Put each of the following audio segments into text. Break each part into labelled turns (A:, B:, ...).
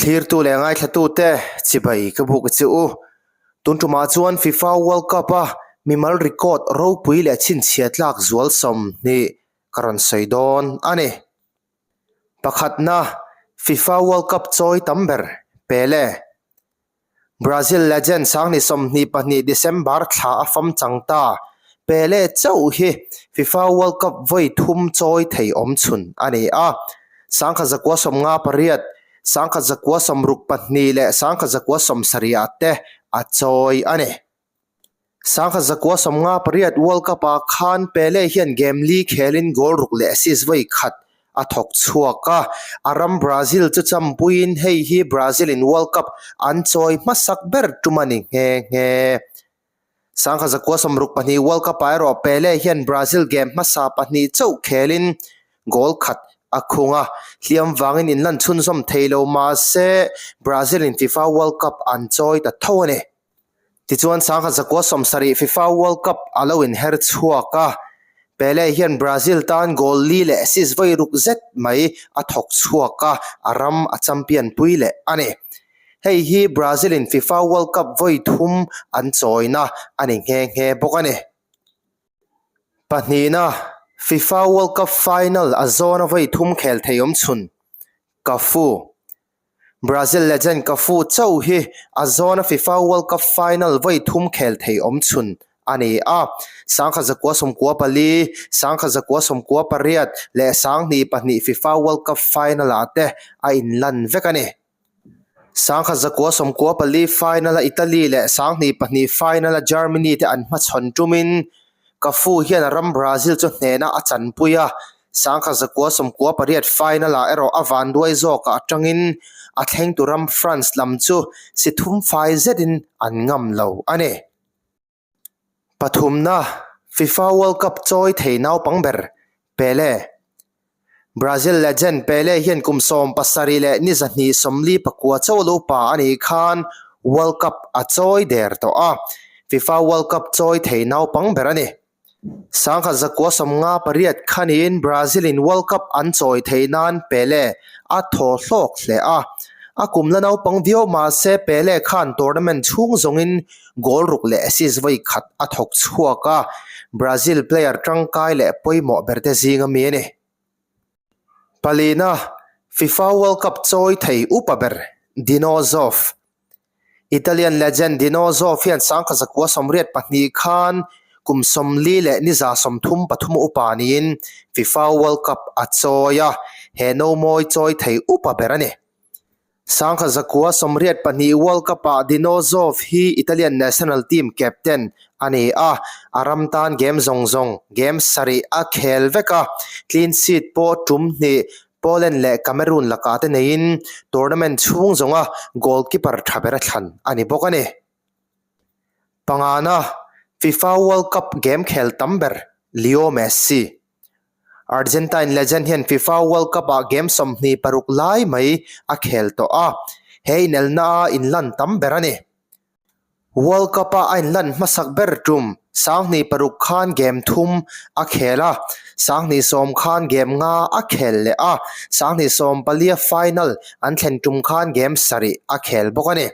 A: Thlirtu leh ngaithlatute chibai ka buk a che u. Tun tumah chuan FIFA World Cup a mimal record ropui leh chhinchhiah tlak zual 20 ka rawn sawi dawn a ni. Pakhatna, FIFA World Cup chawi tam ber, Pele. Brazil legend sangni 22 December thla a fam chang ta. Pele chauh hi FIFA World Cup vawi thum chawi thei awm chhun a ni a. 1958, 1962 leh 1970 ah te a chawi a ni. 1958 World Cup-ah khan Pele hian game li khelin goal ruk leh assist vawi khat a thawk chhuak a, a ram Brazil chu champuiin hei hi Brazil-in World Cup an chawi hmasak ber tum a ni nghe nghe. 1962 World Cup-ah erawh Pele hian Brazil game hmasa pahnih chauh khelin goal khat a khung a, hliam vangin inlan chhunzawm thei lo mahse Brazil-in FIFA World Cup an chawi ta tho a ni. Tichuan 1970 FIFA World Cup a lo inher chhuak a, Pele hian Brazil tan goal li leh assist vawi ruk zet mai a thawk chhuak a, a ram a champion pui leh a ni. Hei hi Brazil-in FIFA World Cup vawi thum an chawina a ni nghe nghe bawk a ni. Pahnihna, FIFA World Cup final a zawna vawi thum khel thei awm chhun, Cafu. Brazil legend Cafu chauh hi a zawna FIFA World Cup final vawi thum khel thei awm chhun a ni a. 1994, 1998 leh 2002 FIFA World Cup final-ah te a inlan vek a ni. 1994 final-a Italy leh 2002 final-a Germany te an hmachhawn tumin Cafu hian a ram Brazil chu hnehna a chanpui a, 1998 final-ah erawh a vanduai zawkah atangin a thlengtu ram France lam chu si thum fai zetin an ngam lo a ni. Pathumna, FIFA World Cup chawi thei naupang ber, Pele. Brazil legend Pele hian kum 72 leh ni 249 chauh lo pa a nih khan World Cup a chawi der tawh a, FIFA World Cup chawi thei naupang ber a ni. 1958 khanin Brazil-in World Cup an chawi theih nan Pele a thaw hlawk hle a, a kum la naupang viau mah se Pele khan tournament chhung zawngin goal ruk leh assist vawi khat a thawk chhuak a, Brazil player tangkai leh pawimawh berte zinga mi a ni. Palina, FIFA World Cup chawi thei upa ber Dino Zoff. Italian legend Dino Zoff hian 1982 khan kum 40 leh ni 33 upa niin FIFA World Cup a chawi a, he nomawi chawi thei upa ber a ni. 1982 World Cup-ah Dino Zoff hi Italian national team captain a ni a, a ram tan game zawng zawng, game sarih a khel vek a, clean sheet pawh tum hnih Poland leh Cameroon lakah te neiin tournament chhung zawnga goalkeeper tha bera thlan a ni bawk a ni. Pangana, FIFA World Cup game khel tam ber Leo Messi. Argentine legend hian FIFA World Cup-ah game 26 lai mai a khel tawh a, he inelna a inlan tam ber a ni. World Cup-a a inlan hmasak ber tum 2006 khan game thum a khel a, 2010 khan game nga a khel leh a, 2014-a final an thlen tum khan game sarih a khel bawk a ni.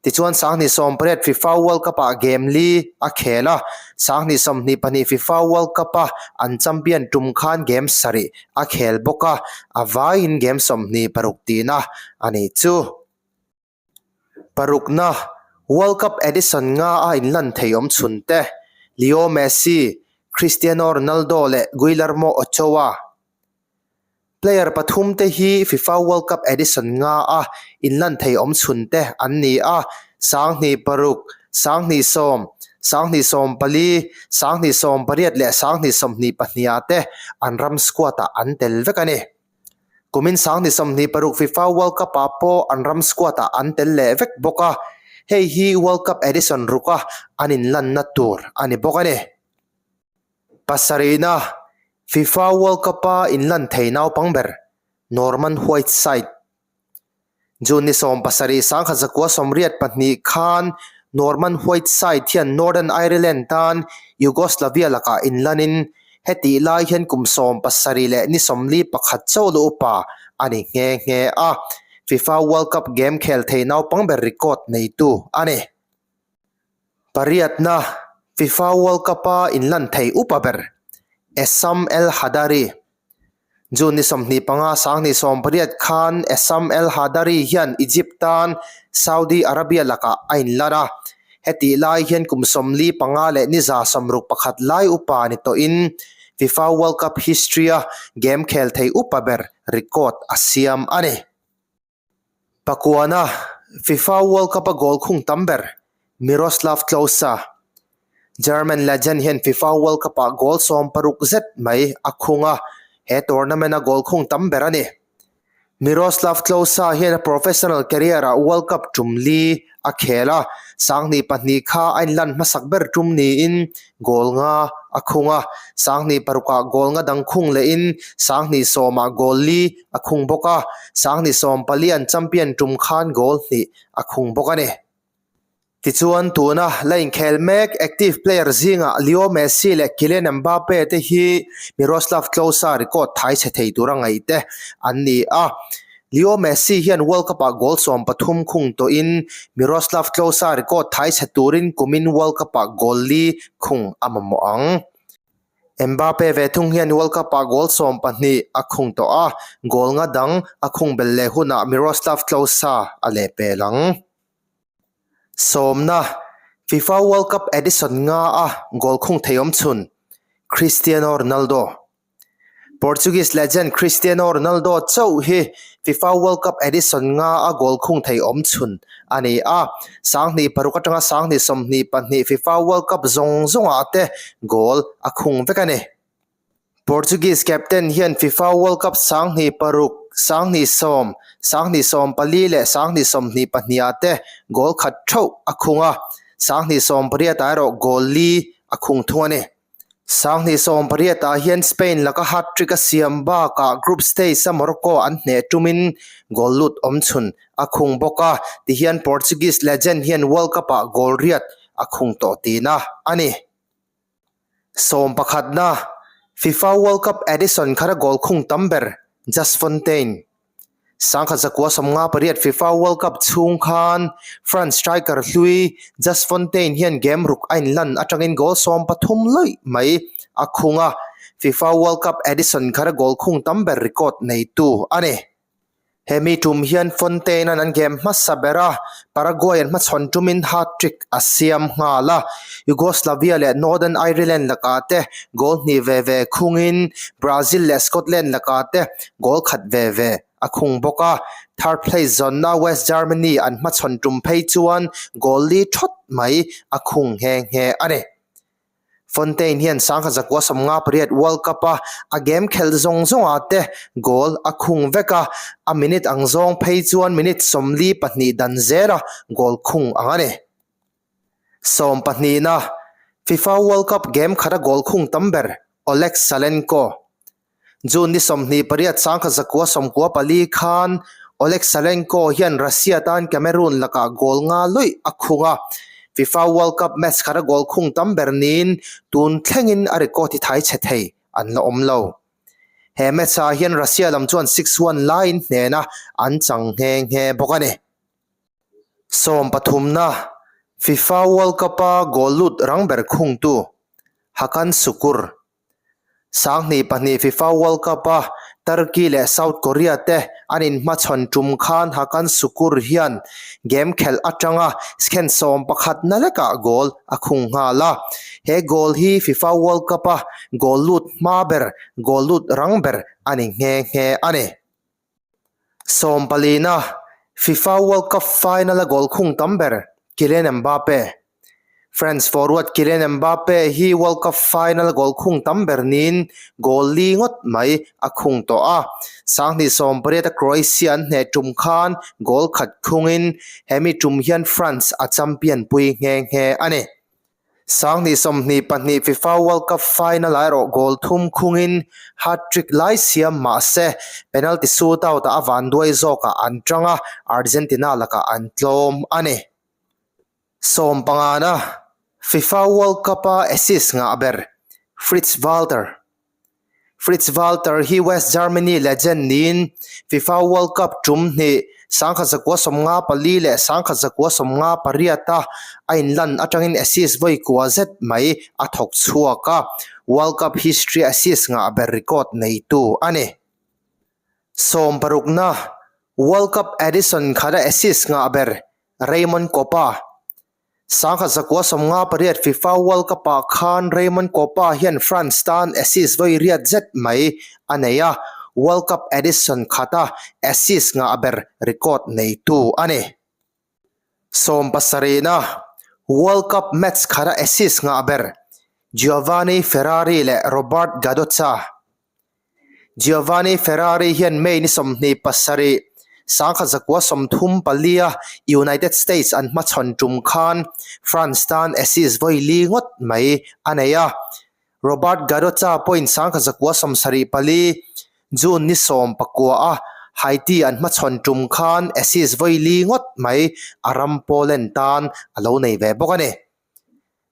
A: Tichuan 2018 FIFA World Cup-ah game li a khel a, 2022 FIFA World Cup-a an champion tum khan game sarih a khel bawk a, a vaiin game 26 tihna a nih chu. Parukna, World Cup edition nga a inlan thei awm chhun te, Leo Messi, Cristiano Ronaldo leh Guillermo Ochoa. Player pathum te hi FIFA World Cup edition nga a inlan thei awm chhun te an ni a, 2006, 2010, 2014, 2018 leh 2022 ah te an ram squad ah an tel vek a ni. Kumin 2026 FIFA World Cup ah pawh an ram squad ah an tel leh vek bawk a, hei hi World Cup edition ruka an inlanna tur a ni bawk a ni. Pasarihna, FIFA World Cup-a inlan thei naupang ber Norman Whiteside. June ni 17 1982 khan Norman Whiteside hian Northern Ireland tan Yugoslavia lakah inlanin hetih lai hian kum 70 leh ni 41 chauh la upa a ni nghe nghe a. FIFA World Cup game khel thei naupang ber record neitu a ni. Pariatna, FIFA World Cup-a inlan thei upa ber Essam El Hadary. June ni 25 2018 khan Essam El Hadary hian Egypt tan Saudi Arabia lakah a inlan a, hetih lai hian kum 45 leh ni 61 lai upa ni tawhin FIFA World Cup history-a game khel thei upa ber record a siam a ni. Pakuana, FIFA World Cup-a goal khung tam ber, Miroslav Klose. German legend hian FIFA World Cup-ah goal 60 zet mai a khung a, he tournament-a goal khung tam ber a ni. Miroslav Klose hian a professional career-ah World Cup tum li a khel a, 2002 kha a inlan hmasak ber tum niin goal nga a khung a, 2006-ah goal nga dang khung lehin 2010-ah goal li a khung bawk a, 2014 an champion tum khan goal hnih a khung bawk a ni. Tichuan tuna la inkhel mek active player zingah Leo Messi leh Kylian Mbappe te hi Miroslav Klose record thai chhe thei tura ngaih te an ni a. Leo Messi hian World Cup ah goal 13 khung tawhin Miroslav Klose record thai chhe turin kumin World Cup ah goal li khung a mamawh ang. Mbappe ve thung hian World Cup ah goal 12 a khung tawh a, goal nga dang a khung belh leh hunah Miroslav Klose a lehpel ang. Sawmna, FIFA World Cup edition nga a goal khung thei awm chhun, Cristiano Ronaldo. Portuguese legend Cristiano Ronaldo chauh hi FIFA World Cup edition nga a goal khung thei awm chhun a ni a, 2006 atanga 2022 FIFA World Cup zawng zawngah te goal a khung vek a ni. Portuguese captain hian FIFA World Cup 2006, 2010, 2014 leh 2022 ah te goal khat theuh a khung a, 2018 ah erawh goal li a khung thung a ni. 2018 ah hian Spain laka hat-trick a siam bakah group stage a Morocco an hneh tumin goal lut awm chhun a khung bawk a, tihian Portuguese legend hian World Cup ah goal riat a khung tawh tihna a ni. 11na, FIFA World Cup edition khara goal khung tam ber Just Fontaine. 1958 FIFA World Cup chhung khan France striker hlui Just Fontaine hian game ruk a inlan atangin goal 13 lawih mai a khung a, FIFA World Cup edition khara goal khung tam ber record neitu a ni. Hemi tum hian Fontaine-a'n an game hmasa ber a, Paraguay an hmachhawn tumin hat-trick a siam nghal a, Yugoslavia leh Northern Ireland lakah te goal hnih ve ve khungin Brazil leh Scotland lakah te goal khat ve ve a khung bawk a. Third place zawnna West Germany an hmachhawn tum phei chuan goal li thawt mai a khung nghe nghe a ni. Fontaine hian 1958 World Cup a a game khelh zawng zawngah te goal a khung vek a, a minute ang zawng phei chuan minute 42 dan zela goal khung ang a ni. 12na, FIFA World Cup game khata goal khung tam ber Oleg Salenko. June ni 28 1994 khan Oleg Salenko hian Russia tan Cameroon lakah goal nga lawih a khung a, FIFA World Cup match khata goal khung tam ber niin tun thlengin a record hi thai chhe thei an la awm lo. He match ah hian Russia lam chuan 6-1 laiin hnena an chang nghe nghe bawk a ni. 13na, FIFA World Cup-a goal lut rang ber khungtu Hakan Sukur. 2002 FIFA World Cup-a Turkey leh South Korea te an inhmachhawn tum khan Hakan Sukur hian game khelh atanga second 11na lekah goal a khung nghal a. He goal hi FIFA World Cup-a goal lut hma ber, goal lut rang ber a ni nghe nghe a ni. 14na, FIFA World Cup final-a goal khung tam ber Kylian Mbappe. France forward Kylian Mbappe hi World Cup final-a goal khung tam ber niin goal li ngawt mai a khung tawh a. 2018-a Croatia an hneh tum khan goal khat khungin hemi tum hian France a champion pui nghe nghe a ni. 2022 FIFA World Cup final ah erawh goal thum khungin hat-trick lai siam mah se penalty shootout ah a vanduai zawkah an tang a, Argentina lakah an tlawm a ni. 15na, FIFA World Cup a assist ngah ber Fritz Walter. Fritz Walter hi West Germany legend niin FIFA World Cup tum hnih 1954 leh 1958 a a inlan atangin assist vawi kua zet mai a thawk chhuak a, World Cup history assist ngah ber record neitu a ni. Sawmparukna, World Cup edition khata assist ngah ber Raymond Kopa. 1958 FIFA World Cup-ah khan Raymond Kopa hian France tan assist vawi riat zet mai a nei a, World Cup edition khata assist ngah ber record neitu a ni. Sawmpasarihna, World Cup match khata assist ngah ber Giovanni Ferrari leh Robert Gadocha. Giovanni Ferrari hian May ni 27, 1934-a United States an hmachhawn tum khan France tan assist vawi li ngawt mai a nei a. Robert Gadocha pawhin 1974, June ni 19-a Haiti an hmachhawn tum khan assist vawi li ngawt mai a ram Poland tan a lo nei ve bawk a ni.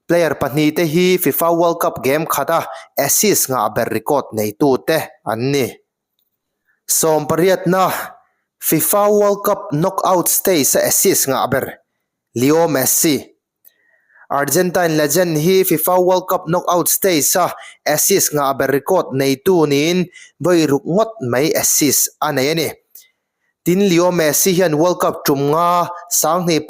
A: Player pahnihte hi FIFA World Cup game khata assist ngah ber record neitute an ni. Sawmpariatna, FIFA World Cup knockout stage-a assist ngah ber Leo Messi. Argentine legend hi FIFA World Cup knockout stage-a assist ngah ber record neitu niin vawi ruk ngawt mai assist a nei a ni. Tin, Leo Messi hian World Cup tum nga, 2006,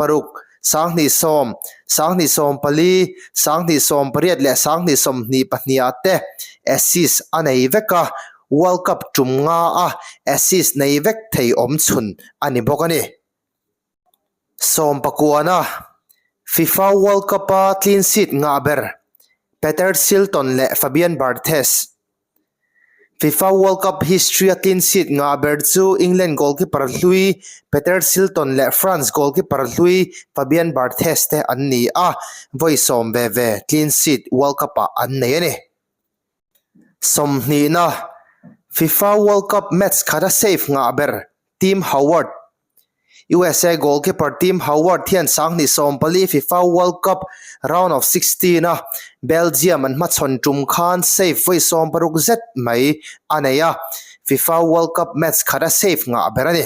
A: 2010, 2014, 2018 leh 2022 ah te assist a nei vek a, World Cup tum nga a assist nei vek thei awm chhun a ni bawk a ni. Sawmpakuana, FIFA World Cup-a clean sheet ngah ber Peter Shilton leh Fabian Barthez. FIFA World Cup history-a clean sheet ngah ber chu England goalkeeper hlui Peter Shilton leh France goalkeeper hlui Fabien Barthez te an ni a, vawi sawm ve ve clean sheet World Cup-ah an nei a ni. Sawmhnihna, FIFA World Cup match khata save ngah ber Tim Howard. USA goalkeeper Tim Howard hian 2014 FIFA World Cup round of 16 a Belgium an hmachhawn tum khan save vawi 60 zet mai a nei a, FIFA World Cup match khat a save ngah ber a ni.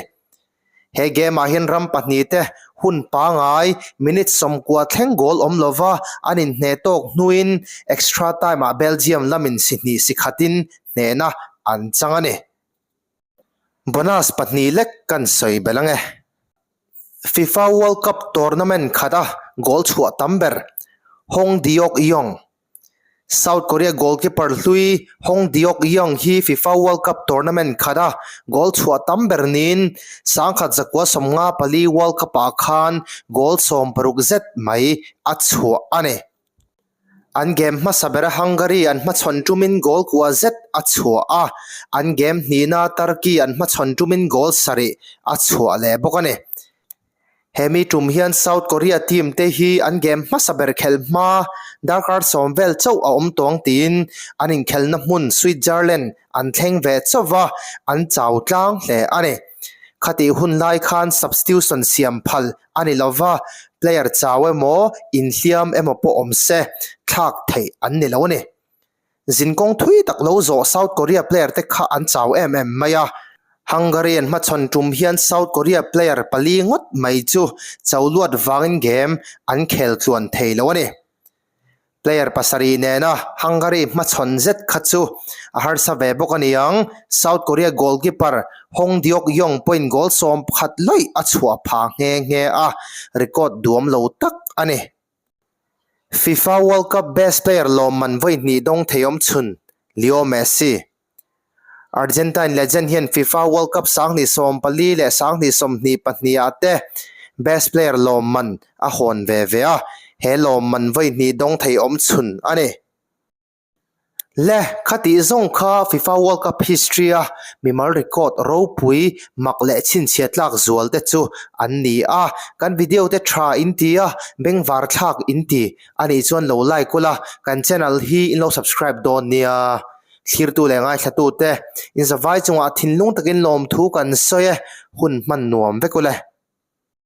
A: He game ah hian ram pahnih te hun pangai minute 90 thleng goal awm lova an inhneh tawk hnuin extra time ah Belgium lamin si hnih si khatin hnehna an chang a ni. Bonus pahnih lek kan sawi belh ang e. FIFA World Cup tournament khata goal chhuah tam ber Hong Deok-yong. South Korea goalkeeper hlui Hong Deok-yong hi FIFA World Cup tournament khata goal chhuah tam ber niin 1994 World Cup-ah khan goal 60 zet mai a chhuah a ni. An game hmasa bera Hungary an hmachhawn tumin goal kua zet a chhuah a, an game hnihna Turkey an hmachhawn tumin goal sarih a chhuah leh bawk a ni. He mi tum hian South Korea team te hi an game hmasa ber khelh hma darkar sawm vel chauh a awm tawng tiin an inkhelhna hmun Switzerland an thleng ve chauh va, an chau tlang hle a ni. Khatih hun lai khan substitution siam phal a ni lo va, player chau emaw, inhliam emaw pawh awm se, thlak theih an ni lo a ni. Zinkawng thui tak lo zawh South Korea player te kha an chau em em mai a, Hungary an hmachhawn tum hian South Korea player pali ngawt mai chu cho luat vangin game an khel tluan thei lo a ni. Player pasarih nena Hungary hmachhawn zet kha chu a harsa ve bawk a ni ang. South Korea goalkeeper Hong Deok-yong pawhin goal 11 lawih a chhuah pha nghe nghe a, record duam lo tak a ni. FIFA World Cup Best Player lawmman vawi hnih dawng thei awm chhun Leo Messi. Argentine legend hian FIFA World Cup 2014 leh 2022 ah te Best Player lawmman a hawn ve ve a, he lawmman vawi hnih dawng thei awm chhun a ni. Le, khatih zawng kha FIFA World Cup history a mimal record ropui mak leh chhinchhiah tlak zual te chu an ni a, kan video te tha in ti a, bengvar thlak in ti a nih chuan lo like ula, kan channel hi in lo subscribe dawn nia. Thlirtu leh ngaithlatute, inzavai chungah thinlung takin lawmthu kan sawi e, hun hman nuam vek ule.